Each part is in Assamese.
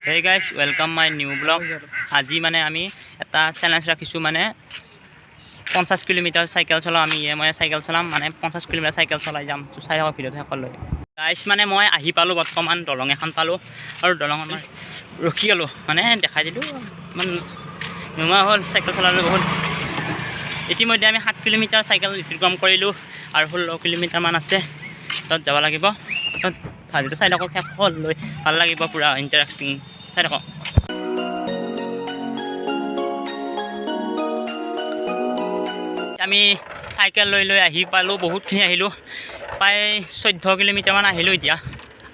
Hey guys, welcome my new vlog. আজি মানে আমি এটা চেলেঞ্জ ৰাখিছোঁ, মানে 50 কিলোমিটাৰ চাইকেল চলাম আমি। মই চাইকেল চলাম, মানে 50 কিলোমিটাৰ চাইকেল চলাই যাম। তো চাই থাকক ভিডিঅ'টো শেষলৈ। গাইজ, মানে মই আহি পালোঁ, বৰ্তমান দলং এখন পালোঁ আৰু দলঙত মই ৰখি গ'লোঁ, মানে দেখাই দিলোঁ। মানে নোহোৱা হ'ল, চাইকেল চলালোঁ বহুত। ইতিমধ্যে আমি 7 কিলোমিটাৰ চাইকেল অতিক্ৰম কৰিলোঁ আৰু 16 কিলোমিটাৰমান আছে, তাত যাব লাগিব। তাত ভালটো চাই থাকক শেষলৈ, ভাল লাগিব, পূৰা ইণ্টাৰেষ্টিং। চাই থাকক। আমি চাইকেল লৈ লৈ আহি পালোঁ, বহুতখিনি আহিলোঁ, প্ৰায় 14 কিলোমিটাৰমান আহিলোঁ। এতিয়া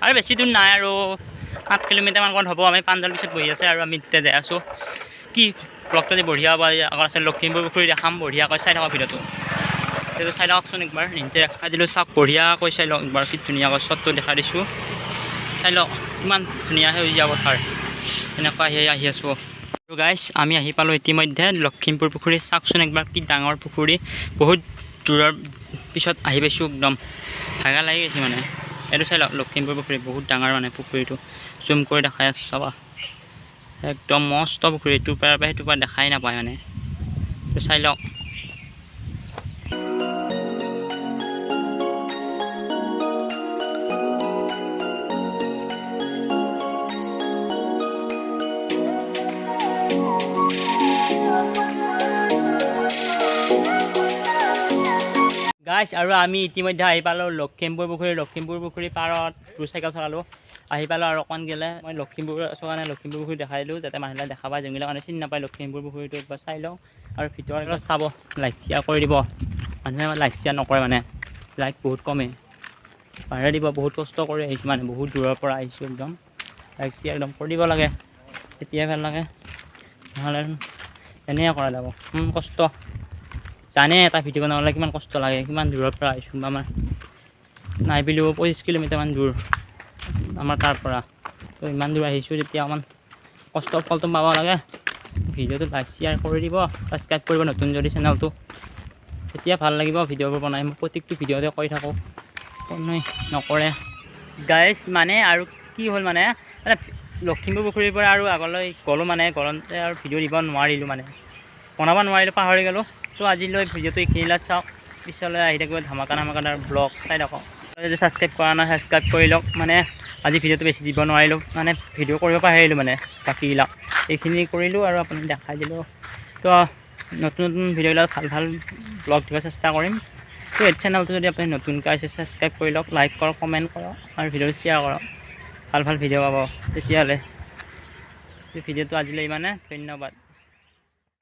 আৰু বেছি দূৰ নাই, আৰু 8 কিলোমিটাৰমান ক'ত হ'ব। আমি পাঞ্জাল পিছত বহি আছে আৰু আমি এতিয়া যাই আছোঁ। কি ব্লগটো আজি বঢ়িয়া হ'ব। আজি আগত আছে লখিমপুৰ পুখুৰী দেখাম বঢ়িয়াকৈ। চাই থাকক ভিডিঅ'টো, সেইটো চাই লওকচোন একবাৰ। ইণ্টাৰেক্ট চাই দিলোঁ, চাওক বঢ়িয়াকৈ, চাই লওক একবাৰ। কি ধুনীয়াকৈ শ্বটটো দেখাই দিছোঁ, চাই লওক কিমান ধুনীয়া সেউজীয়া পথাৰ। এনেকুৱা আহি আহি আছোঁ। আৰু গাইজ, আমি আহি পালোঁ ইতিমধ্যে লখিমপুৰ পুখুৰী। চাওকচোন একবাৰ, কি ডাঙৰ পুখুৰী। বহুত দূৰৰ পিছত আহি পাইছোঁ, একদম ভাগৰ লাগি গৈছে। মানে এইটো চাই লওক, লখিমপুৰ পুখুৰী বহুত ডাঙৰ। মানে পুখুৰীটো জুম কৰি দেখাই আছোঁ, চাবা, একদম মস্ত পুখুৰী। এইটোৰ পাৰৰ পৰা সেইটো পাৰ দেখাই নাপায়। মানে এইটো চাই লওক। গাইছ, আৰু আমি ইতিমধ্যে আহি পালোঁ লখিমপুৰ পুখুৰী। লখিমপুৰ পুখুৰী পাৰত চাইকেল চলালোঁ, আহি পালোঁ। আৰু অকণমান গ'লে মই লখিমপুৰ আছোঁ কাৰণে লখিমপুৰ পুখুৰী দেখাই দিলোঁ, যাতে মানুহবিলাক দেখা পায়, যোনবিলাক মানুহে চিনি নাপায় লখিমপুৰ পুখুৰীটো একবাৰ চাই লওঁ। আৰু ভিতৰত চাব, লাইক শ্বেয়াৰ কৰি দিব। মানুহে লাইক শ্বেয়াৰ নকৰে, মানে লাইক বহুত কমেই পাৰে দিব। বহুত কষ্ট কৰি আহিছোঁ, মানে বহুত দূৰৰ পৰা আহিছোঁ। একদম লাইক শ্বেয়াৰ একদম কৰি দিব লাগে, তেতিয়াই ভাল লাগে। নহ'লে এনেই কৰা যাব। কষ্ট জানে, এটা ভিডিঅ' বনাবলৈ কিমান কষ্ট লাগে, কিমান দূৰৰ পৰা আহিছোঁ। আমাৰ নাই বুলিও 25 কিলোমিটাৰমান দূৰ আমাৰ তাৰ পৰা। তো ইমান দূৰ আহিছোঁ যেতিয়া অকণমান কষ্টৰ ফলটো পাব লাগে। ভিডিঅ'টো লাইক শ্বেয়াৰ কৰি দিব, ছাবস্ক্ৰাইব কৰিব নতুন যদি চেনেলটো, তেতিয়া ভাল লাগিব ভিডিঅ'বোৰ বনাই। মই প্ৰত্যেকটো ভিডিঅ'তে কৈ থাকোঁ, কোনোৱে নকৰে। গাইজ, মানে আৰু কি হ'ল, মানে মানে লখিমপুৰ পুখুৰীৰ পৰা আৰু আগলৈ গ'লোঁ, মানে গ'লতে আৰু ভিডিঅ' দিব নোৱাৰিলোঁ, মানে বনাব নোৱাৰিলোঁ, পাহৰি গ'লোঁ। তো আজিলৈ ভিডিঅ'টো এইখিনিলৈ। চাওক, পিছলৈ আহি থাকিব ধামাকা ধামাকাদাৰ ব্লগ, চাই থাকক। যদি ছাবস্ক্ৰাইব কৰা নাই, ছাবস্ক্ৰাইব কৰি লওক। মানে আজি ভিডিঅ'টো বেছি দিব নোৱাৰিলোঁ, মানে ভিডিঅ' কৰিব পাহৰিলোঁ। মানে বাকীবিলাক এইখিনি কৰিলোঁ আৰু আপুনি দেখাই দিলোঁ। তো নতুন নতুন ভিডিঅ'বিলাক, ভাল ভাল ব্লগ দিব চেষ্টা কৰিম। তো এই চেনেলটো যদি আপুনি নতুনকৈ আহিছে, ছাবস্ক্ৰাইব কৰি লওক, লাইক কৰক, কমেণ্ট কৰক আৰু ভিডিঅ'টো শ্বেয়াৰ কৰক। ভাল ভাল ভিডিঅ' পাব তেতিয়াহ'লে। ভিডিঅ'টো আজিলৈ ইমানে, ধন্যবাদ।